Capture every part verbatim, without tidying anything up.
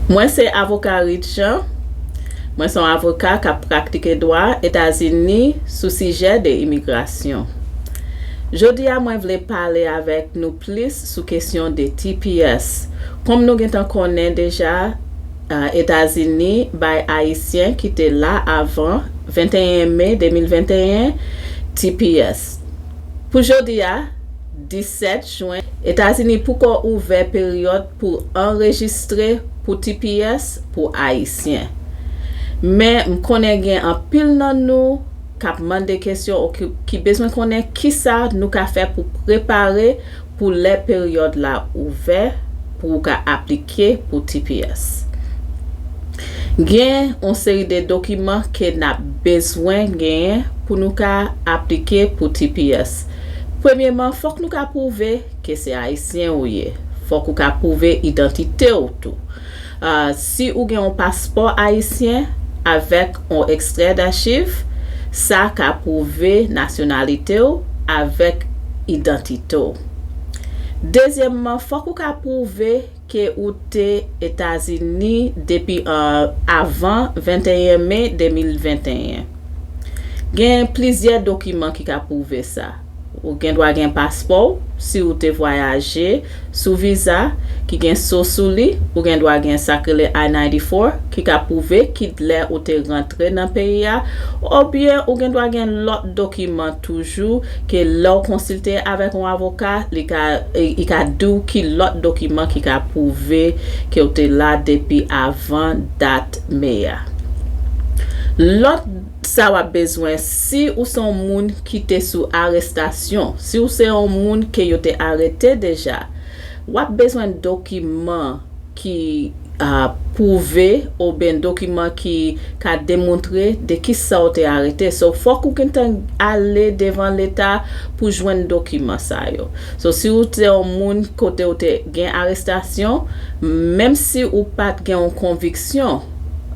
Mwen se avoka Reed Jean. Mwen se yon avoka k ap pratike dwa Etazini sou sijè de imigrasyon. Jodi a, mwen vle pale avèk nou plis sou kesyon de T P S. Kòm nou gentan konnen deja, a, Etazini bay Ayisyen ki te la avan venteyen me de mil venteyen T P S. Pou jodi a, disèt jen, Etazini poko ouvè peryòd pou anrejistre pou T P S pou Ayisyen. Men m konnen gen anpil nan nou k ap mande kesyon ou ki, ki bezwen konnen kisa nou ka fè pou prepare pou lè peryòd la ouvè pou ou ka aplike pou T P S. Gen yon seri de dokiman ke n ap bezwen genyen pou nou ka aplike pou T P S. Premyeman, fòk nou ka pwouve ke se Ayisyen ou ye. Fòk ou ka pwouve idantite w tou. A, si ou gen yon paspò ayisyen avèk yon ekstrè dachiv, sa ka pwouve nasyonalite w avèk idantite w. Dezyèmman, fòk ou ka pwouve ke ou te Etazini depi, a, avan venteyen me de mil venteyen. Gen plizyè dokiman ki ka pwouve sa. Ou gen dwa gen paspò w, si ou te vwayaje sou viza ki gen so sou li, ou gen dwa gen sa k rele I ninety-four, ki ka pwouve ki lè ou te rantre nan peyi a, oubyen ou gen dwa gen lòt dokiman toujou ke lè w konsilte avèk yon avoka, li ka, li ka di w ki lòt dokiman ki ka pwouve ke w te la depi avan dat me a. Lòt sa w ap bezwen, si ou se yon moun ki te sou arestasyon, si ou se yon moun ke yo te arete deja, w ap bezwen dokiman ki, a, pwouve oubyen dokiman ki ka demontre de kisa w te arete. So, fòk ou gentan ale devan Leta pou jwenn dokiman sa yo. So, si ou te yon moun kote ou te gen arestasyon, menm si ou pa t gen yon konviksyon,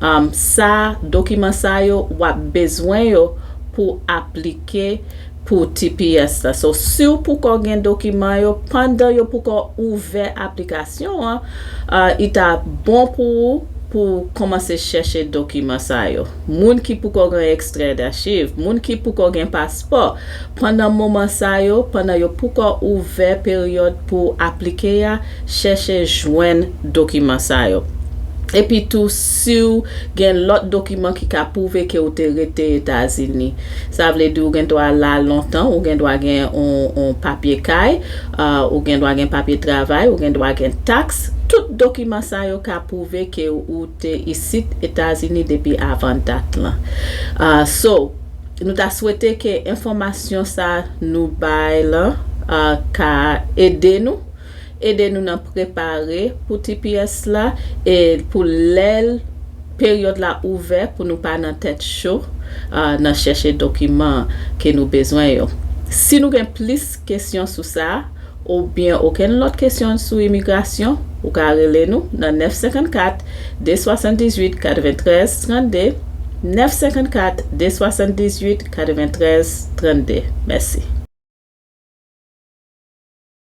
um, sa, dokiman sa yo, w ap bezwen yo pou aplike pou T P S la. So, si w poko gen dokiman yo, pandan yo poko ouvè aplikasyon an, uh, li ta bon pou ou pou w kòmanse chèche dokiman sa yo. Moun ki poko gen ekstrè dachiv, moun ki poko gen paspò, pandan moman sa yo, pandan yo poko ouvè peryòd pou aplike a, chèche jwenn dokiman sa yo. Epi tou, si w gen lòt dokiman ki ka pwouve ke w te rete Etazini, sa vle di ou gen dwa la lontan, ou gen dwa gen on, on papye kay, uh, ou gen dwa gen papye travay, ou gen dwa gen taks. Tout dokiman sa yo ka pwouve ke ou te isit Etazini depi avan dat lan. Uh, so, nou ta swete ke enfòmasyon sa nou bay lan, uh, ka ede nou, ede nou nan prepare pou T P S la, e pou lè peryòd la ouvè, pou nou pa nan tèt cho, uh, nan chèche dokiman ke nou bezwen yo. Si nou gen plis kesyon sou sa, oubyen okenn lòt kesyon sou imigrasyon, ou ka rele nou nan nèf senkannkat, de swasanndizuit, katreventrèz, trannde, nèf senkannkat, de swasanndizuit, katreventrèz, trannde. Mèsi.